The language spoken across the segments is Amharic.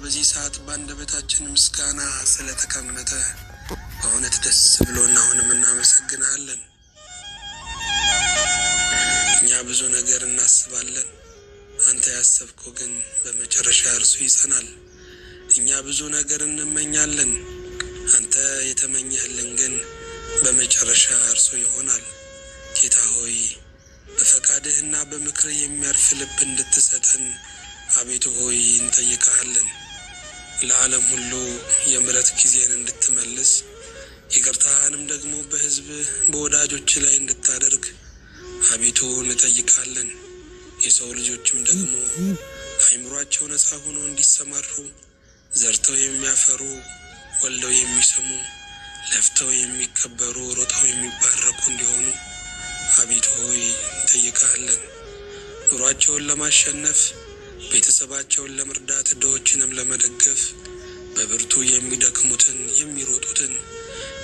በዚህ ሰዓት በአንደበታችን ምስጋና ስለተቀመጠ በእውነት ደስ ብሎን አሁንም እናመሰግንሃለን። እኛ ብዙ ነገር እናስባለን፣ አንተ ያሰብከው ግን በመጨረሻ እርሱ ይጸናል። እኛ ብዙ ነገር እንመኛለን፣ አንተ የተመኘህልን ግን በመጨረሻ እርሱ ይሆናል። ጌታ ሆይ በፈቃድህና በምክርህ የሚያርፍ ልብ እንድትሰጠን አቤቱ ሆይ እንጠይቅሃለን። ለዓለም ሁሉ የምሕረት ጊዜን እንድትመልስ ይቅርታህንም ደግሞ በሕዝብህ በወዳጆች ላይ እንድታደርግ አቤቱ እንጠይቃለን። የሰው ልጆችም ደግሞ አእምሯቸው ነጻ ሆኖ እንዲሰማሩ፣ ዘርተው የሚያፈሩ፣ ወልደው የሚስሙ፣ ለፍተው የሚከበሩ፣ ሮጠው የሚባረኩ እንዲሆኑ አቤቱ ሆይ እንጠይቅሃለን። ኑሯቸውን ለማሸነፍ፣ ቤተሰባቸውን ለመርዳት፣ ድሆችንም ለመደገፍ በብርቱ የሚደክሙትን፣ የሚሮጡትን፣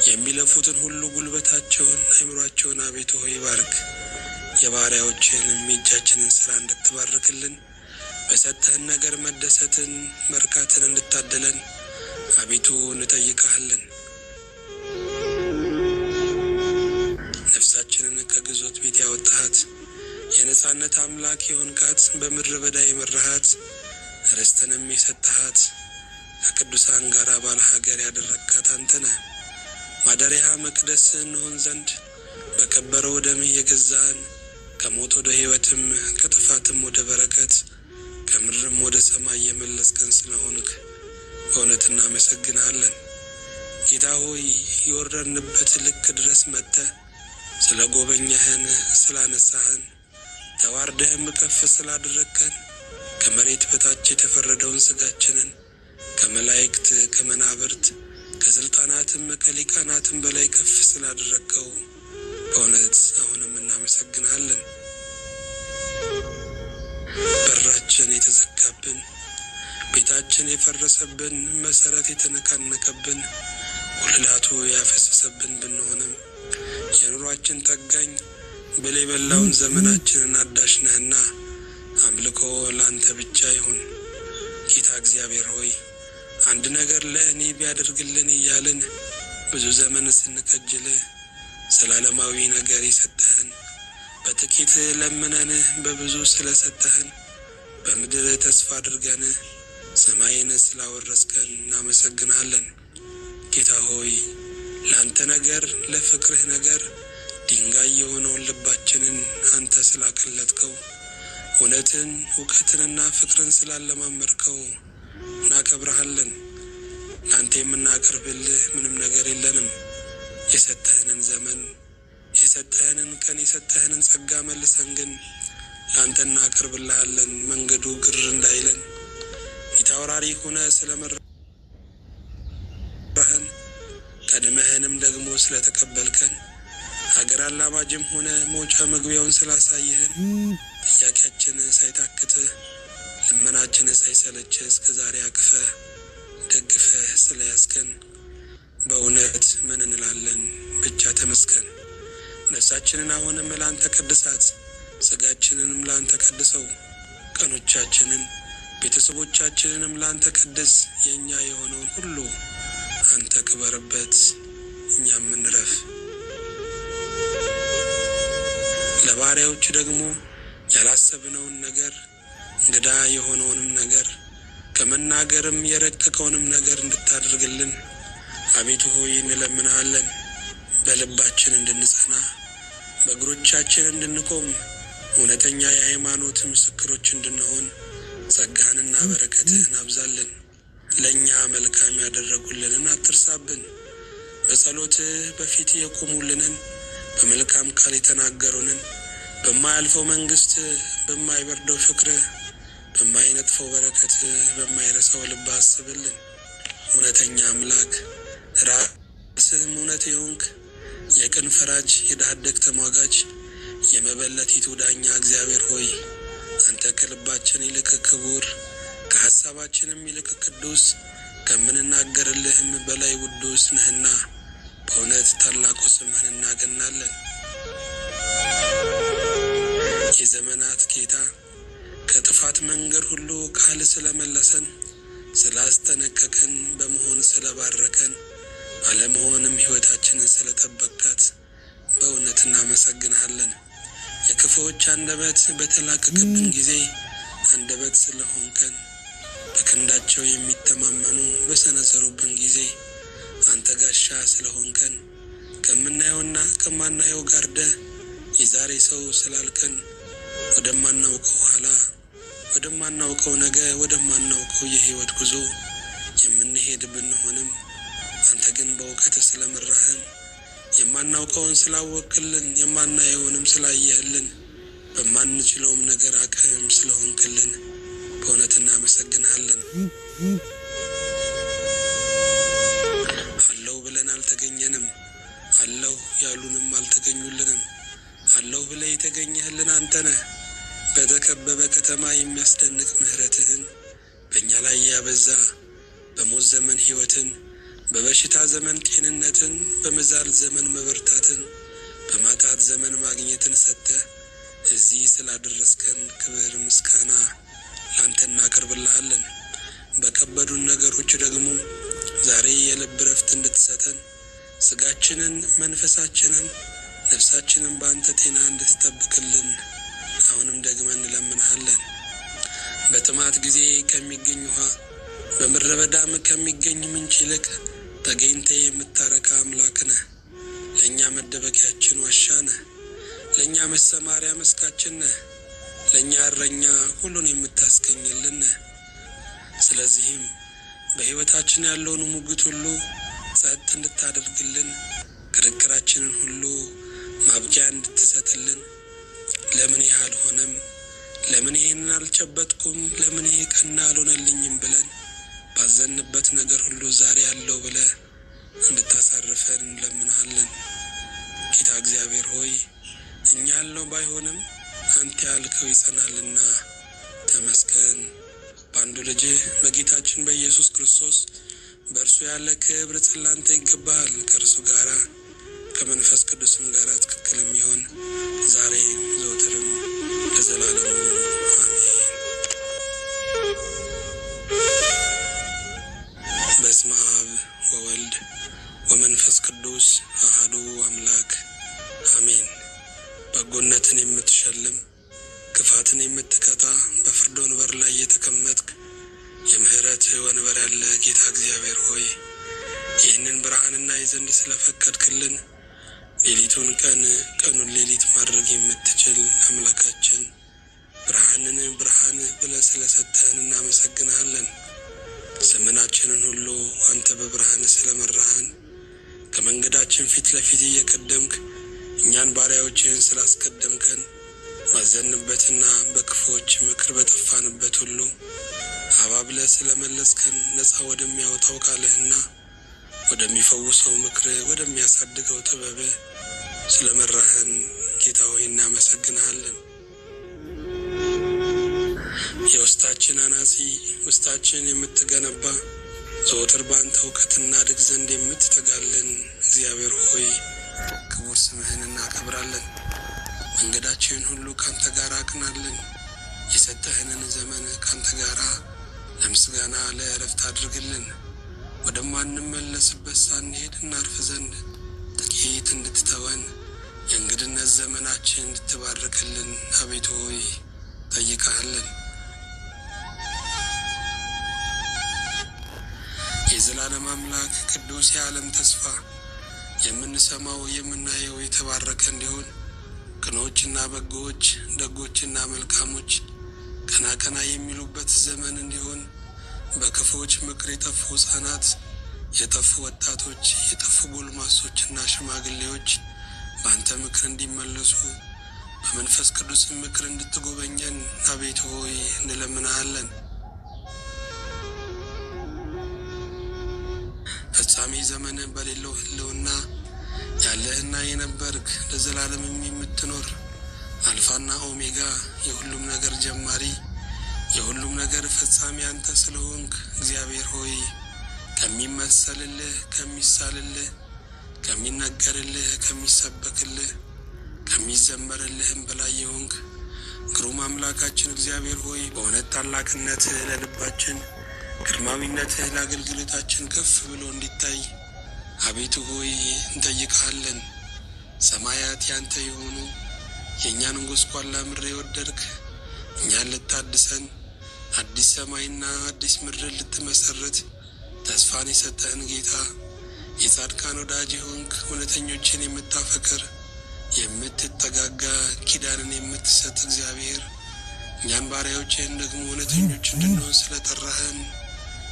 የሚለፉትን ሁሉ ጉልበታቸውን አእምሯቸውን አቤቱ ሆይ ባርክ። የባሪያዎችህንም የእጃችንን ሥራ እንድትባርክልን፣ በሰጠህን ነገር መደሰትን መርካትን እንድታደለን አቤቱ እንጠይቅሃለን። ነፍሳችንን ከግዞት ቤት ያወጣሃት፣ የነጻነት አምላክ የሆንካት፣ በምድረ በዳ የመራሃት፣ ርስትንም የሰጠሃት፣ ከቅዱሳን ጋር ባለ ሀገር ያደረግካት አንተ ነህ። ማደሪያ መቅደስ እንሆን ዘንድ በከበረው ደምህ የገዛህን፣ ከሞት ወደ ሕይወትም ከጥፋትም ወደ በረከት ከምድርም ወደ ሰማይ የመለስከን ስለሆንክ በእውነት እናመሰግንሃለን። ጌታ ሆይ የወረድንበት ልክ ድረስ መጥተህ ስለ ጎበኘህን፣ ስላነሳህን፣ ተዋርደህም ከፍ ስላደረግከን፣ ከመሬት በታች የተፈረደውን ሥጋችንን ከመላእክት ከመናብርት ከስልጣናትም ከሊቃናትም በላይ ከፍ ስላደረግከው በእውነት አሁንም እናመሰግንሃለን። በራችን የተዘጋብን፣ ቤታችን የፈረሰብን፣ መሰረት የተነቃነቀብን፣ ጉልላቱ ያፈሰሰብን ብንሆንም የኑሯችን ጠጋኝ ብል የበላውን ዘመናችንን አዳሽ ነህና አምልኮ ላንተ ብቻ ይሁን። ጌታ እግዚአብሔር ሆይ አንድ ነገር ለእኔ ቢያደርግልን እያልን ብዙ ዘመን ስንከጅልህ ዘላለማዊ ነገር የሰጠህን፣ በጥቂት ለምነንህ በብዙ ስለሰጠህን፣ በምድር ተስፋ አድርገንህ ሰማይን ስላወረስከን እናመሰግንሃለን። ጌታ ሆይ ለአንተ ነገር ለፍቅርህ ነገር ድንጋይ የሆነውን ልባችንን አንተ ስላቀለጥከው፣ እውነትን እውቀትንና ፍቅርን ስላለማመድከው እናከብረሃለን። ለአንተ የምናቀርብልህ ምንም ነገር የለንም። የሰጠህንን ዘመን፣ የሰጠህንን ቀን፣ የሰጠህንን ጸጋ መልሰን ግን ለአንተ እናቀርብልሃለን። መንገዱ ግር እንዳይለን ፊታውራሪ ሆነ ስለመራህን፣ ቀድመህንም ደግሞ ስለተቀበልከን፣ ሀገር አላማጅም ሆነ መውጫ መግቢያውን ስላሳየህን፣ ጥያቄያችን ሳይታክትህ ልመናችን ሳይሰለችህ እስከ ዛሬ አቅፈህ ደግፈህ ስለያዝከን በእውነት ምን እንላለን? ብቻ ተመስገን። ነፍሳችንን አሁንም ለአንተ ቀድሳት፣ ሥጋችንንም ለአንተ ቀድሰው፣ ቀኖቻችንን ቤተሰቦቻችንንም ለአንተ ቀድስ። የእኛ የሆነውን ሁሉ አንተ ክበርበት፣ እኛም እንረፍ። ለባሪያዎች ደግሞ ያላሰብነውን ነገር፣ እንግዳ የሆነውንም ነገር፣ ከመናገርም የረቀቀውንም ነገር እንድታደርግልን አቤቱ ሆይ እንለምንሃለን። በልባችን እንድንጸና፣ በእግሮቻችን እንድንቆም፣ እውነተኛ የሃይማኖት ምስክሮች እንድንሆን ጸጋህንና በረከትህን አብዛልን። ለእኛ መልካም ያደረጉልንን አትርሳብን። በጸሎትህ በፊት የቆሙልንን፣ በመልካም ቃል የተናገሩንን፣ በማያልፈው መንግስትህ፣ በማይበርደው ፍቅርህ፣ በማይነጥፈው በረከትህ፣ በማይረሳው ልብ አስብልን። እውነተኛ አምላክ፣ ራስህም እውነት የሆንክ፣ የቅን ፈራጅ፣ የድሀ አደግ ተሟጋች፣ የመበለቲቱ ዳኛ እግዚአብሔር ሆይ አንተ ከልባችን ይልቅ ክቡር፣ ከሐሳባችንም ይልቅ ቅዱስ፣ ከምንናገርልህም በላይ ውዱስ ነህና በእውነት ታላቁ ስምህን እናገናለን። የዘመናት ጌታ፣ ከጥፋት መንገድ ሁሉ ቃል ስለመለሰን፣ ስላስጠነቀቀን፣ በመሆን ስለባረከን፣ ባለመሆንም ሕይወታችንን ስለጠበቃት በእውነት እናመሰግንሃለን። የክፉዎች አንደበት በተላቀቀብን ጊዜ አንደበት ስለሆንከን፣ በክንዳቸው የሚተማመኑ በሰነዘሩብን ጊዜ አንተ ጋሻ ስለሆንከን፣ ከምናየውና ከማናየው ጋርደህ የዛሬ ሰው ስላልከን፣ ወደማናውቀው ኋላ፣ ወደማናውቀው ነገ፣ ወደማናውቀው የሕይወት ጉዞ የምንሄድ ብንሆንም አንተ ግን በእውቀት ስለመራህን፣ የማናውቀውን ስላወቅልን፣ የማናየውንም ስላየህልን፣ በማንችለውም ነገር አቅም ስለሆንክልን በእውነት እናመሰግንሃለን። አለው ብለን አልተገኘንም፣ አለው ያሉንም አልተገኙልንም። አለው ብለህ የተገኘህልን አንተ ነህ። በተከበበ ከተማ የሚያስደንቅ ምሕረትህን በእኛ ላይ ያበዛ፣ በሞት ዘመን ሕይወትን፣ በበሽታ ዘመን ጤንነትን፣ በመዛል ዘመን መበርታትን፣ በማጣት ዘመን ማግኘትን ሰጥተህ እዚህ ስላደረስከን ክብር ምስጋና ላንተ እናቀርብልሃለን። በከበዱን ነገሮች ደግሞ ዛሬ የልብ ረፍት እንድትሰጠን፣ ስጋችንን፣ መንፈሳችንን፣ ነፍሳችንን በአንተ ጤና እንድትጠብቅልን አሁንም ደግመን እንለምንሃለን። በጥማት ጊዜ ከሚገኝ ውሃ፣ በምድረ በዳም ከሚገኝ ምንጭ ይልቅ ተገኝተ የምታረካ አምላክ ነህ። ለእኛ መደበቂያችን ዋሻ ነህ። ለእኛ መሰማሪያ መስካችን ነህ። ለእኛ እረኛ ሁሉን የምታስገኝልን ነህ። ስለዚህም በሕይወታችን ያለውን ሙግት ሁሉ ጸጥ እንድታደርግልን፣ ክርክራችንን ሁሉ ማብቂያ እንድትሰጥልን፣ ለምን ይህ አልሆነም፣ ለምን ይህንን አልጨበጥኩም፣ ለምን ይህ ቀና አልሆነልኝም ብለን ባዘንበት ነገር ሁሉ ዛሬ ያለው ብለህ እንድታሳርፈን እንለምንሃለን። ጌታ እግዚአብሔር ሆይ፣ እኛ ያልነው ባይሆንም አንተ ያልከው ይጸናልና ተመስገን። በአንዱ ልጅህ በጌታችን በኢየሱስ ክርስቶስ በእርሱ ያለ ክብር ጽላንተ ይገባሃል። ከእርሱ ጋራ ከመንፈስ ቅዱስም ጋር ትክክል የሚሆን ዛሬ ዘውትርም ለዘላለሙ አሜን። በስመ አብ ወወልድ ወመንፈስ ቅዱስ አሐዱ አምላክ አሜን። በጎነትን የምትሸልም፣ ክፋትን የምትቀጣ፣ በፍርድ ወንበር ላይ የተቀመጥክ፣ የምሕረት ወንበር ያለ ጌታ እግዚአብሔር ሆይ፣ ይህንን ብርሃን እናይ ዘንድ ስለፈቀድክልን፣ ሌሊቱን ቀን ቀኑን ሌሊት ማድረግ የምትችል አምላካችን፣ ብርሃንን ብርሃን ብለህ ስለሰጠህን እናመሰግንሃለን። ዘመናችንን ሁሉ አንተ በብርሃን ስለመራህን፣ ከመንገዳችን ፊት ለፊት እየቀደምክ እኛን ባሪያዎችህን ስላስቀደምከን፣ ባዘንበትና በክፉዎች ምክር በጠፋንበት ሁሉ አባብለህ ስለመለስከን፣ ነፃ ወደሚያወጣው ቃልህና ወደሚፈውሰው ምክርህ ወደሚያሳድገው ጥበብህ ስለመራህን ጌታ ሆይ እናመሰግንሃለን። የውስጣችን አናጺ፣ ውስጣችን የምትገነባ፣ ዘወትር በአንተ እውቀት እናድግ ዘንድ የምትተጋልን እግዚአብሔር ሆይ ክቡር ስምህን እናከብራለን። መንገዳችንን ሁሉ ካንተ ጋር አቅናልን። የሰጠህንን ዘመን ካንተ ጋር ለምስጋና ለእረፍት አድርግልን። ወደማንመለስበት ሳንሄድ እናርፍ ዘንድ ጥቂት እንድትተወን፣ የእንግድነት ዘመናችን እንድትባርክልን አቤቱ ሆይ ጠይቀሃለን። የዘላለም አምላክ፣ ቅዱስ፣ የዓለም ተስፋ፣ የምንሰማው የምናየው የተባረከ እንዲሆን፣ ቅኖችና በጎዎች፣ ደጎችና መልካሞች ቀና ቀና የሚሉበት ዘመን እንዲሆን፣ በክፉዎች ምክር የጠፉ ሕፃናት፣ የጠፉ ወጣቶች፣ የጠፉ ጎልማሶችና ሽማግሌዎች በአንተ ምክር እንዲመለሱ በመንፈስ ቅዱስ ምክር እንድትጎበኘን አቤቱ ሆይ እንለምንሃለን። ፍጻሜ ዘመን በሌለው ሕልውና ያለህና የነበርክ፣ ለዘላለምም የምትኖር፣ አልፋና ኦሜጋ፣ የሁሉም ነገር ጀማሪ፣ የሁሉም ነገር ፈጻሚ አንተ ስለሆንክ እግዚአብሔር ሆይ ከሚመሰልልህ፣ ከሚሳልልህ፣ ከሚነገርልህ፣ ከሚሰበክልህ፣ ከሚዘመርልህም በላይ የሆንክ ግሩም አምላካችን እግዚአብሔር ሆይ በእውነት ታላቅነት ለልባችን ግርማዊነትህ ለአገልግሎታችን ከፍ ብሎ እንዲታይ አቤቱ ሆይ እንጠይቅሃለን። ሰማያት ያንተ የሆኑ የእኛን ጎስቋላ ምድር የወደድክ፣ እኛን ልታድሰን አዲስ ሰማይና አዲስ ምድር ልትመሰርት ተስፋን የሰጠህን ጌታ፣ የጻድቃን ወዳጅ የሆንክ፣ እውነተኞችን የምታፈቅር፣ የምትጠጋጋ፣ ኪዳንን የምትሰጥ እግዚአብሔር፣ እኛን ባሪያዎችህን ደግሞ እውነተኞች እንድንሆን ስለጠራህን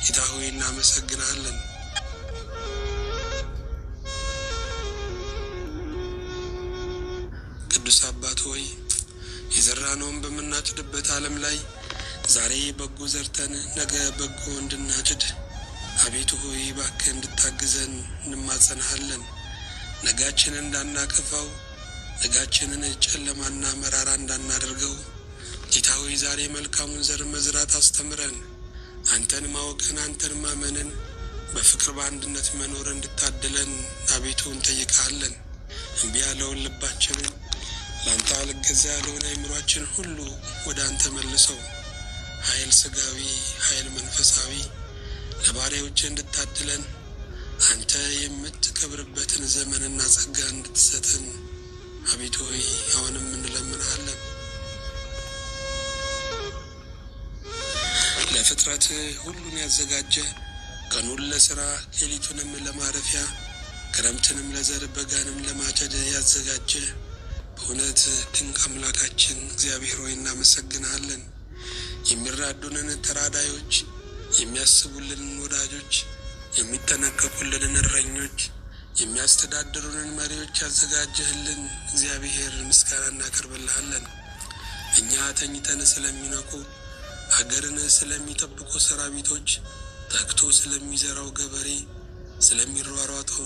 ጌታ ሆይ እናመሰግናለን። ቅዱስ አባት ሆይ፣ የዘራነውን በምናጭድበት ዓለም ላይ ዛሬ በጎ ዘርተን ነገ በጎ እንድናጭድ አቤቱ ሆይ እባክህ እንድታግዘን እንማጸንሃለን። ነጋችንን እንዳናከፋው፣ ነጋችንን ጨለማና መራራ እንዳናደርገው ጌታ ሆይ ዛሬ መልካሙን ዘር መዝራት አስተምረን። አንተን ማወቅን፣ አንተን ማመንን፣ በፍቅር በአንድነት መኖር እንድታድለን አቤቱ እንጠይቅሃለን። እምቢ ያለውን ልባችንን፣ ለአንተ አልገዛ ያለውን አእምሯችን ሁሉ ወደ አንተ መልሰው ኃይል ስጋዊ፣ ኃይል መንፈሳዊ ለባሪያዎች እንድታድለን፣ አንተ የምትከብርበትን ዘመንና ጸጋ እንድትሰጠን አቤቱ ሆይ አሁንም እንለምንሃለን። ለፍጥረት ሁሉን ያዘጋጀ፣ ቀኑን ለስራ ሌሊቱንም ለማረፊያ፣ ክረምትንም ለዘር በጋንም ለማጨድ ያዘጋጀ በእውነት ድንቅ አምላካችን እግዚአብሔር ሆይ እናመሰግንሃለን። የሚራዱንን ተራዳዮች፣ የሚያስቡልንን ወዳጆች፣ የሚጠነቀቁልንን እረኞች፣ የሚያስተዳድሩንን መሪዎች ያዘጋጀህልን እግዚአብሔር ምስጋና እናቀርብልሃለን። እኛ ተኝተን ስለሚነቁ፣ አገርን ስለሚጠብቁ ሰራዊቶች፣ ተግቶ ስለሚዘራው ገበሬ፣ ስለሚሯሯጠው